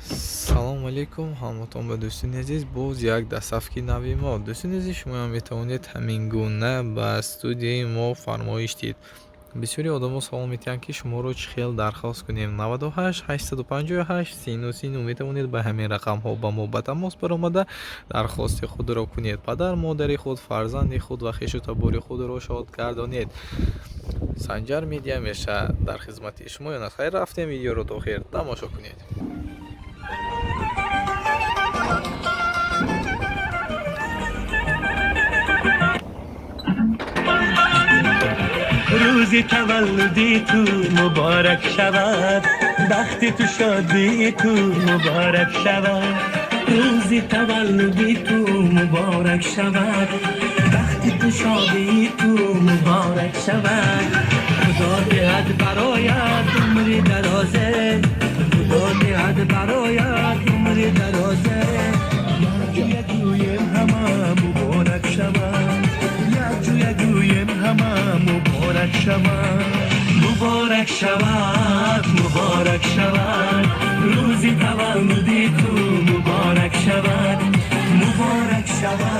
Салому алейкум ҳамватон ба дӯстони азиз, боз як доставки нави мо. Дӯстони азиз, шумоам метавонед ҳамин гуна ба студияи мо фармоиш диҳед. Бисёри одамо савол метиҳанд, ки шуморо чӣ хел дархост кунем. 98 858 39 39, метавонед ба ҳамин рақамҳо ба мо ба тамос баромада дархости худро кунед. Падар, модари худ, фарзанди худ ва хешу табори худро шод гардонед. Санҷар Медиа ҳамеша дар хизмати шумоён аст. Хайр, рафтем, видеоро то охир тамошо кунед. Рӯзи таваллуди ту муборак шавад, бахти ту, шодии ту муборак шавад. Рӯзи таваллуди ту муборак шавад, бахти ту, шодии ту муборак шавад. Худо диҳад бароят умри дарозе, Худо диҳад бароят умри дарозе. Якҷоя гӯем ҳама муборак шавад, якҷоя гӯем ҳама муборак шавад. Муборак шавад, муборак шавад, рӯзи таваллуди ту муборак шавад, муборак шавад.